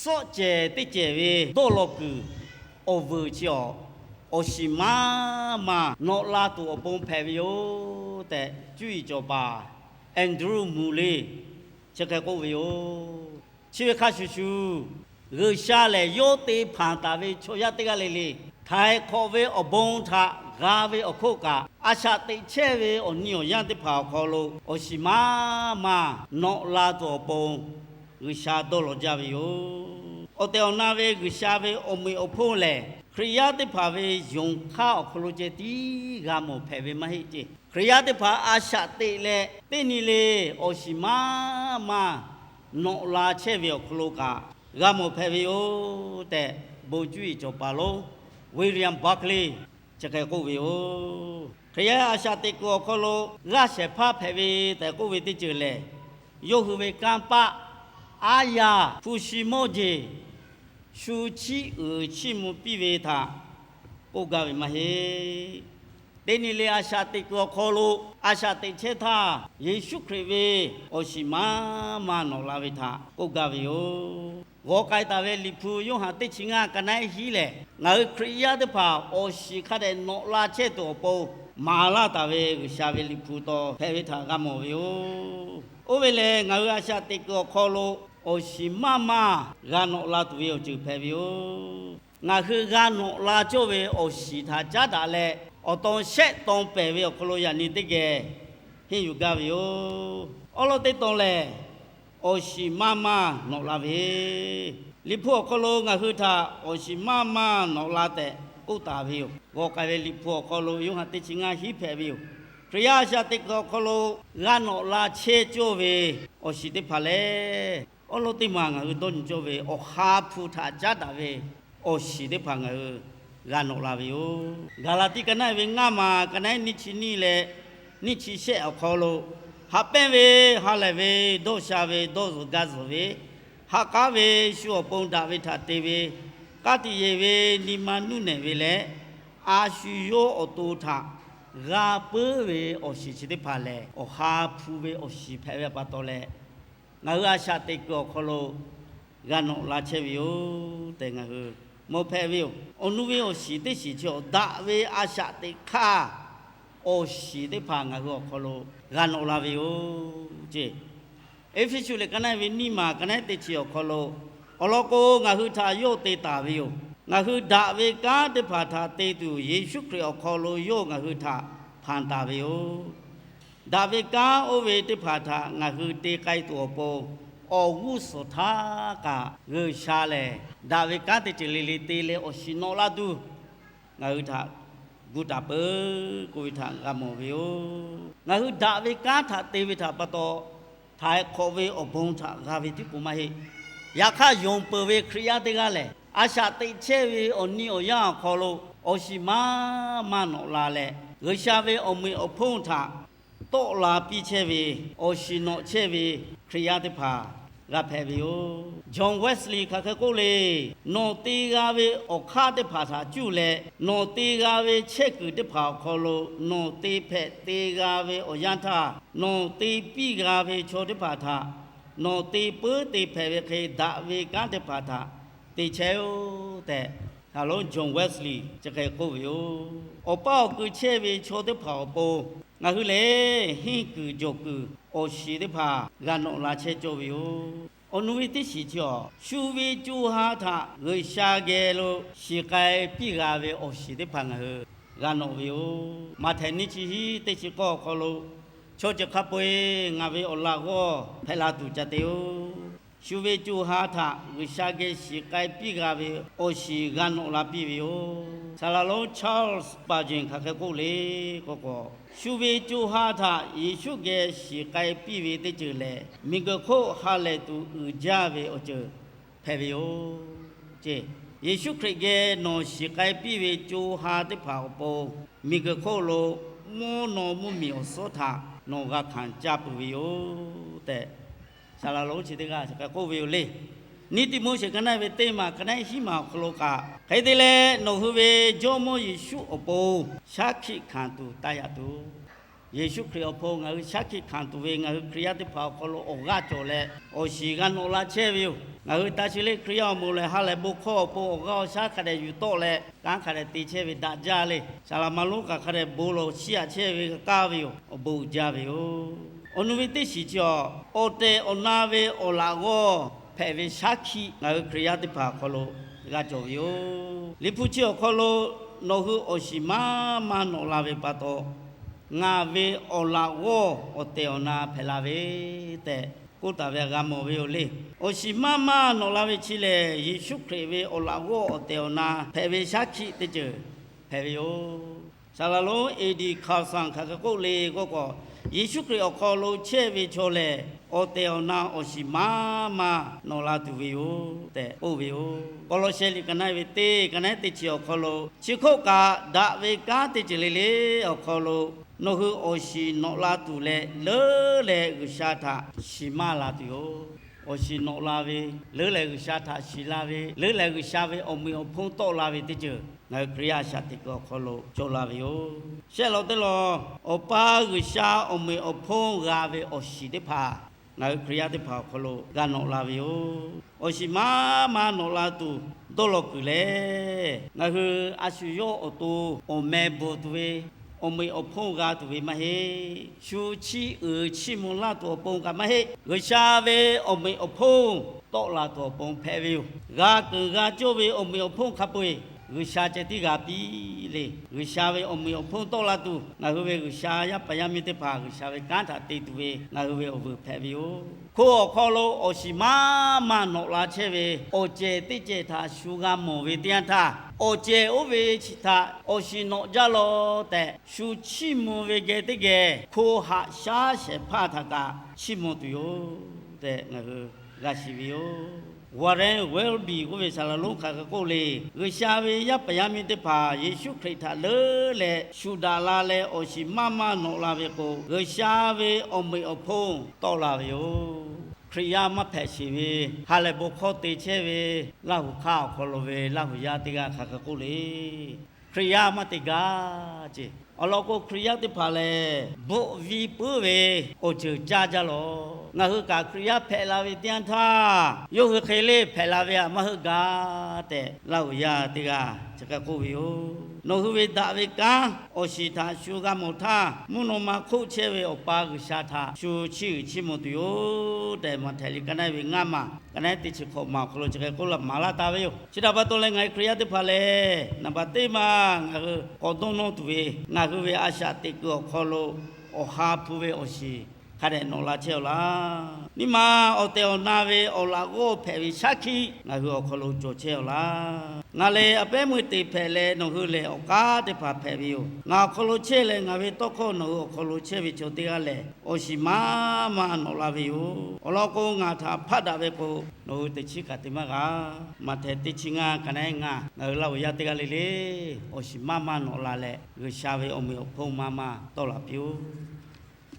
suhˆ cehˬ teˇ cehˬ ve dawˇ law kuiˬ awˬ vuiˬ chi awˬ, awˬ shiˍ maˇ maˇ nawꞈ la tuˬ awˬ pon hpehꞈ ve yoˬ tehꞈ, cuˇ yiˍ cawˬ paˍ Andrew Murray chi hk'e k'oˆ ve yoˬ. Chi ve hk'a shuˍ shuˍ, G'uiˬsha lehˬ yawˇ te hpanˍ taˍ ve chaw yaˇ teˇ g'aˇ le le, htaiˍ hk'awꞈ ve awˬ bon htaꞈ g'a ve awˬ hk'oˆ kaꞈ, a shaꞈ teꞈ chehˇ ve awˬ nyi awˬ yanˇ teˇ hpaˍ awˬ hk'aw lo awˬ shiˍ maˇ maˇ nawꞈ la tuˬ awˬ pon G'uiˬsha dawˇ law jaˇ ve yoˬ. Awˬ tehˬ awˬ na ve G'uiˬsha ve awˬ meꞈ awˬ hponˇ lehˬ, Hkriꞈ yaˇ teˇ hpaˍ ve yonˍ hk'aˇ awˬ hk'aw lo ceh tiˉ g'a mawˬ hpehꞈ ve maˇ heˆ ceˇ. Hkriꞈ yaˇ teˇ hpaˍ a shaꞈ teꞈ leh teˇ nyi le awˬ shiˍ maˇ maˇ nawꞈ la chehˇ ve awˬ hk'aw lo kaꞈ g'a mawˬ hpehꞈ ve yoˬ tehꞈ, bon cuˇ yiˍ cawˬ paˍ lonˉ William Barclay chi hk'e k'oˆ ve yoˬ. Hkriꞈ yaˇ a shaꞈ teꞈ kuiˬ awˬ hk'aw lo g'aˇ shehˍ hpaˇ hpehꞈ ve tehꞈ k'oˆ ve teˇ ceuˬ lehˬ, yawˇ hui ve kanˇ paˆ aˉ yaˇ hpu shi mawˇ jeˬ shu chiˇ uiˍ chiˇ mvuh piˇ ve htaꞈ k'oˆ gaˇ ve maˇ heˆ. Teˇ nyi le a shaꞈ teꞈ kuiˬ awˬ hk'aw lo a shaꞈ teꞈ chehˇ htaˇ, Yeˍsuˆ Hkriꞈ ve awˬ shiˍ maˇ maˇ nawꞈ la ve htaꞈ k'oˆ gaˇ ve yoˬ. G'aw k'ai taˍ ve Liꞈ hpu Yoˇhanˬ teˇ chi ngaˇ ka naˉ hiˉ lehˬ, ngaˬ hui Hkriꞈ yaˇ teˇ hpaˍ awˬ shiˍ hk'a dehꞈ nawꞈ la chehˇ tuˬ awˬ pon maˍ laˇ taˍ ve G'uiˬsha ve Liꞈ hpu taw hpehꞈ ve htaꞈ g'a mawˬ ve yoˬ. Oˇ ve lehˬ, ngaˬ hui a shaꞈ teꞈ kuiˬ awˬ hk'aw lo awˬ shiˍ maˇ maˇ g'a nawꞈ la tuˬ ve awˬ ceuˬ hpehꞈ ve yoˬ. Ngaˬ hui g'a nawꞈ la cawˇ ve awˬ shiˍ htaꞈ caˉ daꞈ leh, awˬ taw shehˆ taw pehˬ ve awˬ hk'aw lo yaꞈ nyi teˇ geh henˇ yuˬ gaˇ ve yoˬ. Awˉ lawˉ teˇ taw lehˬ, awˬ shiˍ maˇ maˇ nawꞈ la ve, Liꞈ hpu awˬ hk'aw lo ngaˬ hui htaꞈ awˬ shiˍ maˇ maˇ nawꞈ la tehꞈ k'oˆ taˍ ve yoˬ. G'aw k'ai ve Liꞈ hpu awˬ hk'aw lo Yoˇhanˬ teˇ chi ngaˇ hiˉ hpehꞈ ve yoˬ. Hkriꞈ yaˇ a shaꞈ teꞈ kuiˬ awˬ hk'aw lo g'a nawꞈ la chehˇ cawˇ ve awˬ shiˍ teˇ hpaˍ lehˬ, awˉ lawˉ teˇ maˬ ngaˬ hui dawˇ nyi cawˇ ve awˬ ha hpu htaꞈ caˉ daꞈ ve awˬ shiˍ teˇ hpaˍ ngaˬ hui g'a nawꞈ la ve yoˬ. Gaˍlaˍtiˆ ka naˉ ve ngaˇ maˬ ka naˉ nyiˇ chi nyiˇ leh nyiˇ chi shehˆ awˬ hk'aw lo, haꞈ pehnˇ ve, ha lehˬ ve, dawˇ sha ve, dawˇ zuhˬ gaˇ zuhˬ ve, ha k'aˉ ve, shu awˬ pon daꞈ ve htaꞈ te ve, k'a tiꞈ yeˬ ve, nyi ma nuˇ nehˬ ve leh, a shu yawˇ awˬ to htaꞈ g'a puiˉ ve awˬ shiˍ chi teˇ hpaˍ lehˬ, awˬ ha hpu ve awˬ shiˍ hpehꞈ ve pa taw leh, ngaˬ hui a shaꞈ teꞈ kuiˬ awˬ hk'aw lo g'a nawꞈ la chehˇ ve yoˬ tehꞈ ngaˬ hui mawˬ hpehꞈ ve yoˬ. Awˬ nu ve awˬ shiˍ teˇ shiˍ chi awˬ daꞈ ve a shaꞈ teꞈ hk'aˇ awˬ shiˍ teˇ hpaˍ ngaˬ hui awˬ hk'aw lo g'a nawꞈ la ve yoˬ ceˇ. Eˇfeˇsuꞈ liꞈ ka naˉ ve nyiˇ maˬ ka naˉ teˇ chi awˬ hk'aw lo, awˬ lawn k'o, ngaˬ hui htaꞈ yawˇ te taˍ ve yoˬ. Ngaˬ hui daꞈ ve kanˉ teˇ hpaˍ htaꞈ te tuˬ Yeˍsuˆ Hkriꞈ awˬ hk'aw lo yawˇ ngaˬ hui htaꞈ hpanˍ taˍ ve yoˬ. Daꞈ ve kanˉ oˇ ve teˇ hpaˍ htaꞈ ngaˬ hui te k'ai tuˬ awˬ pon, awˬ g'uˇ suhˍ htaˇ kaꞈ G'uiˬsha lehˬ, daꞈ ve kanˉ teˇ ceuˬ le le te leh awˬ shiˍ nawꞈ la tuˬ ngaˬ hui htaꞈ gu taˍ peuˬ k'oˆ ve htaꞈ g'a mawˬ ve yoˬ. Ngaˬ hui daꞈ ve kanˉ htaꞈ te ve htaꞈ pa taw, htaiˍ hk'awꞈ ve awˬ bon htaꞈ g'a ve tiˉ k'o maˇ heˆ. Yaꞈ hk'aˇ, yonˍ peuˬ ve Hkriꞈ yaˇ teˇ g'aˇ lehˬ, a shaꞈ teꞈ chehˇ ve awˬ nyi awˬ yanˇ awˬ hk'aw lo awˬ shiˍ maˇ maˇ nawꞈ la leh, G'uiˬsha ve awˬ meꞈ awˬ hponˇ htaꞈ tawˆ la piˇ chehˇ ve, awˬ shiˍ nawꞈ chehˇ ve Hkriꞈ yaˇ teˇ hpaˍ g'a hpehꞈ ve yoˬ. John Wesley hk'aˬ hk'e k'oˆ le, nawˬ te g'a ve awˬ hk'aˇ teˇ hpaˍ htaꞈ cuˇ leh, nawˬ te g'a ve chehˇ kuiˬ teˇ hpaˍ awˬ hk'aw lo nawˬ te hpehꞈ te g'a ve awˬ yanˇ htaˇ, nawˬ te piˇ g'a ve chaw teˇ hpaˍ htaꞈ nawˬ te puiˉ te hpehꞈ ve hk'e, daꞈ ve kanˉ teˇ hpaˍ htaꞈ te chehˇ-oˆ tehꞈ, ha lonˉ John Wesley chi hk'e k'oˆ ve yoˬ. Awˬ paˇ awˬ kui chehˇ ve chaw teˇ hpaˍ awˬ pon ngaˬ hui lehˬ, henˇ kuiˬ jawˬ kuiˬ awˬ shiˍ teˇ hpaˍ g'a nawꞈ la chehˇ cawˇ ve yoˬ. Awˬ nu ve teˇ shiˍ chi awˬ, shu ve co ha htaꞈ G'uiˬsha geh lo shiˍ k'ai piˇ g'a ve awˬ shiˍ teˇ hpaˍ ngaˬ hui g'a nawꞈ ve yoˬ. Maꞈhtehˍ nyiˇ chi hiˉ teˇ chi k'awˇ awˬ hk'aw lo, chaw ceuˬ hk'a peu-eˬ ngaˬ ve awˬ laꞈ g'awˇ hpehꞈ la tuˬ ca te-oˬ. Shu ve co ha htaꞈ G'uiˬsha geh shiˍ k'ai piˇ g'a ve awˬ shiˍ g'a nawꞈ la piˇ ve yoˬ. Saˍ laˍ lonˉ Charles Spurgeon hk'aˬ hk'e k'oˆ le k'o k'o, shu ve co ha htaꞈ Yeˍsuˆ geh shiˍ k'ai piˇ ve teˇ ceuˬ lehˬ, miˬguiˬ hk'oˆ ha lehˬ tuˬ uiˍ jaˇ ve awˬ ceuˬ hpehꞈ ve yoˬ ceˇ. Yeˍsuˆ Hkriꞈ geh nawˬ shiˍ k'ai piˇ ve co ha teˇ hpaˍ awˬ pon, miˬguiˬ hk'oˆ lo mvuhˇ naw mvuhˇmiˬ awˬ suhˉ htaꞈ nawˬ g'a hkanˍ caˇ peuˬ ve yoˬ tehꞈ, saˍ laˍ lonˉ chi teˇ g'aˇ chi hk'e k'oˆ ve yoˬ le. Niˇtiˆmoˉseˍ ka naˉ ve teˇ maˬ ka naˉ hiˉ maˬ awˬ hk'aw lo kaꞈ, hk'e te leh nawˬ hui ve Jawˇmawˇ Yeˍsuˆ awˬ pon shaˉ hkiˆ hkanˍ tuˬ taˇ yaꞈ tuˬ, Yeˍsuˆ Hkriꞈ awˬ hpaw ngaˬ hui shaˉ hkiˆ hkanˍ tuˬ ve ngaˬ hui Hkriꞈ yaˇ teˇ hpaˍ awˬ hk'aw lo awˬ g'aˇ cawˬ leh awˬ shiˍ g'a nawꞈ la chehˇ ve yoˬ. Ngaˬ hui taˇ chi le Hkriꞈ yaˇ awˬ moˍ lehˬ, ha lehˬ bon hkawˇ awˬ pon awˬ g'aˇ awˬ shaˉ hk'a dehꞈ yuˬ tawˆ leh kanˉ hk'a dehꞈ te chehˇ ve daꞈ jaˇ le. Saˍ laꞈ ma lonˉ kaꞈ hk'a dehꞈ bon lawˬ shiˉ yaꞈ chehˇ ve kaˇ ve yoˬ. Awˬ bon uiˍ jaˇ ve yoˬ. Awˬ nu ve teˇ shiˍ chi awˬ, awˬ tehˬ awˬ na ve awˬ laꞈ g'awˇ hpehꞈ ve shaˉ hkiˆ ngaˬ hui Hkriꞈ yaˇ teˇ hpaˍ awˬ hk'aw lo g'a cawˬ ve yoˬ. Liꞈ hpu chi awˬ hk'aw lo, Nawˬ hui awˬ shiˍ maˇ maˇ nawꞈ la ve pa taw, ngaˬ ve awˬ laꞈ g'awˇ awˬ tehˬ awˬ na hpehꞈ la ve tehꞈ k'oˆ taˍ ve htaꞈ g'a mawˬ ve yoˬ le. Awˬ shiˍ maˇ maˇ nawꞈ la ve chi lehˬ, Yeˍsuˆ Hkriꞈ ve awˬ laꞈ g'awˇ awˬ tehˬ awˬ na hpehꞈ ve shaˉ hkiˆ teˇ ceuˬ hpehꞈ ve yoˬ. Saˍ laꞈ lonˉ A D hk'aˬ sanˍ hk'aˬ hk'e k'oˆ le k'oˆ k'o, Yeˍsuˆ Hkriꞈ awˬ hk'aw lo chehˇ ve chaw lehˬ, awˬ tehˬ awˬ na awˬ shiˍ maˇ maˇ nawꞈ la tuˬ ve yoˬ tehꞈ k'oˆ ve yoˬ. Kawˇlawˇsehˇ liꞈ ka naˉ ve teˇ, ka naˉ teˇ chi awˬ hk'aw lo, chi hk'oˆ kaꞈ daꞈ ve kanˉ teˇ ceuˬ le le awˬ hk'aw lo, nawˬ hui awˬ shiˍ nawꞈ la tuˬ leh leuˉ leh G'uiˬsha htaꞈ shiˍ maˇ la tuˬ yoˬ. Awˬ shiˍ nawꞈ la ve, leuˉ leh G'uiˬsha htaꞈ shiˍ la ve, leuˉ leh G'uiˬsha ve awˬ meꞈ awˬ hponˇ tawˆ la ve teˇ ceuˬ ngaˬ hui Hkriꞈ yaˇ a shaꞈ teꞈ kuiˬ awˬ hk'aw lo cawˬ la ve yoˬ. Shehˆ law teˇ law, Awˬ pa G'uiˬsha awˬ meꞈ awˬ hponˇ g'a ve awˬ shiˍ teˇ hpaˍ ngaˬ hui Hkriꞈ yaˇ teˇ hpaˍ awˬ hk'aw lo g'a nawꞈ la ve yoˬ. Awˬ shiˍ maˇ maˇ nawꞈ la tuˬ dawˇ law kuiˬ lehˬ, ngaˬ hui a shu yawˇ awˬ to awˬ meh bvuhˬ tuˬ ve, awˬ meꞈ awˬ hponˇ g'a tuˬ ve maˇ heˆ. Shu chiˇ uiˍ chiˇ mvuh laˇ tuˬ awˬ pon kaꞈ maˇ heˆ. G'uiˬsha ve awˬ meꞈ awˬ hponˇ tawˆ la tuˬ awˬ pon hpehꞈ ve yoˬ. G'a keunˍ g'a cawˇ ve awˬ meꞈ awˬ hponˇ hk'a peu-eˬ G'uiˬsha ceh tiˉ g'a piˇ le. G'uiˬsha ve awˬ meꞈ awˬ hponˇ tawˆ la tuˬ, ngaˬ hui ve G'uiˬsha yaˇ paˍ yaˇ miˇ teˇ hpaˍ G'uiˬsha ve kanˉ htaꞈ te tuˬ ve ngaˬ hui ve awˬ vuiˬ hpehꞈ ve yoˬ. Hko awˬ hk'aw lo awˬ shiˍ maˇ maˇ nawꞈ la chehˇ ve awˬ cehˬ teˇ cehˬ htaꞈ shu g'a mawˬ ve teˇ yanˇ htaˇ, awˬ cehˬ oˇ ve chi htaꞈ awˬ shiˍ nawꞈ jaˇ law tehꞈ shu chiˇ mvuh ve geh teˇ geh hko haꞈ shaˉ shehˍ hpaˇ htaꞈ kaꞈ chiˇ mvuh tuˬ yoˬ tehꞈ ngaˬ hui g'a shiˍ ve yoˬ. Warren Wiersbe k'oˆ ve saˍ laꞈ lonˉ hk'aˬ hk'e k'oˆ le, G'uiˬsha ve yaˇ paˍ yaˇ miˇ teˇ hpaˍ Yeˍsuˆ Hkriꞈ htaꞈ leuˉ leh shu daꞈ la leh awˬ shiˍ maˇ maˇ nawꞈ la ve k'o, G'uiˬsha ve awˬ meꞈ awˬ hponˇ tawˆ la ve yoˬ. Hkriꞈ yaˇ maˇ hpehꞈ sheˍ ve, ha lehˬ bon hkawˇ te chehˇ ve, Laˇhuˍ hk'aˇ awˬ hk'aw lo ve Laˇhuˍ yaˇ teˇ g'aˇ hk'aˬ hk'e k'oˆ le, Hkriꞈ yaˇ maˇ te gaˇ ce. Awˬ lawn k'o, Hkriꞈ yaˇ teˇ hpaˍ lehˬ, bvuhꞈ vi puiˉ ve awˬ ceuˬ caˇ jaˇ lawˬ. Ngaˬ hui kaꞈ Hkriꞈ yaˇ hpehꞈ la ve teˇ yanˇ htaˇ, yawˇ hui hk'e le hpehꞈ la ve htaꞈ maˇ heˆ gaˇ tehꞈ, Laˇhuˍ yaˇ teˇ g'aˇ chi hk'e k'oˆ ve yoˬ. Nawˬ hui ve daꞈ ve kanˉ awˬ shiˍ htaꞈ shu g'a mawˬ htaˇ, mvuhˇ naw ma hk'oˆ chehˇ ve Awˬ pa G'uiˬsha htaꞈ shu chiˇ uiˍ chiˇ mvuh tuˬ yoˬ tehꞈ, Maꞈhtehˍ liꞈ ka naˉ ve ngaˇ maˬ, ka naˉ teˇ chi hk'awꞈ maˬ awˬ hk'aw lo chi hk'e k'oˆ laˇ maˍ laˇ taˍ ve yoˬ. Chi htaꞈ pa taw leh, ngaˬ hui Hkriꞈ yaˇ teˇ hpaˍ lehˬ, naˍ baꞈ teˇ maˬ ngaˬ hui k'awꞈ dawˇ nawˇ tuˬ ve, ngaˬ hui ve a shaꞈ teꞈ kuiˬ awˬ hk'aw lo awˬ ha hpu ve awˬ shiˍ hk'a dehꞈ nawꞈ la chehˇ-aw laˇ. Nyi ma awˬ tehˬ awˬ na ve awˬ laꞈ g'awˇ hpehꞈ ve shaˉ hkiˆ ngaˬ hui awˬ hk'aw lo cawˬ chehˇ-aw laˇ. Ngaˬ lehˬ a pehˉ meuˇ te hpehꞈ leh, nawˬ hui lehˬ awˬ k'aˉ teˇ hpaˍ hpehꞈ ve yoˬ. Ngaˬ awˬ hk'aw lo chehˇ leh, ngaˬ ve tawˇ hkawˇ nawˬ hui awˬ hk'aw lo chehˇ ve chaw teˇ g'aˇ lehˬ, awˬ shiˍ maˇ maˇ nawꞈ la ve yoˬ. Awˬ lawn k'o, ngaˬ htaꞈ hpaˆ daꞈ ve k'o, nawˬ hui teꞈ chiˉ kaꞈ te maˇ g'a. Maꞈhtehˍ teˇ chi ngaˇ ka naˉ ngaˇ, ngaˬ hui Laˇhuˍ yaˇ teˇ g'aˇ le le, awˬ shiˍ maˇ maˇ nawꞈ la leh, G'uiˬsha ve awˬ meꞈ awˬ hponˇ maˇ maˇ tawˆ la piˇ-oˆ.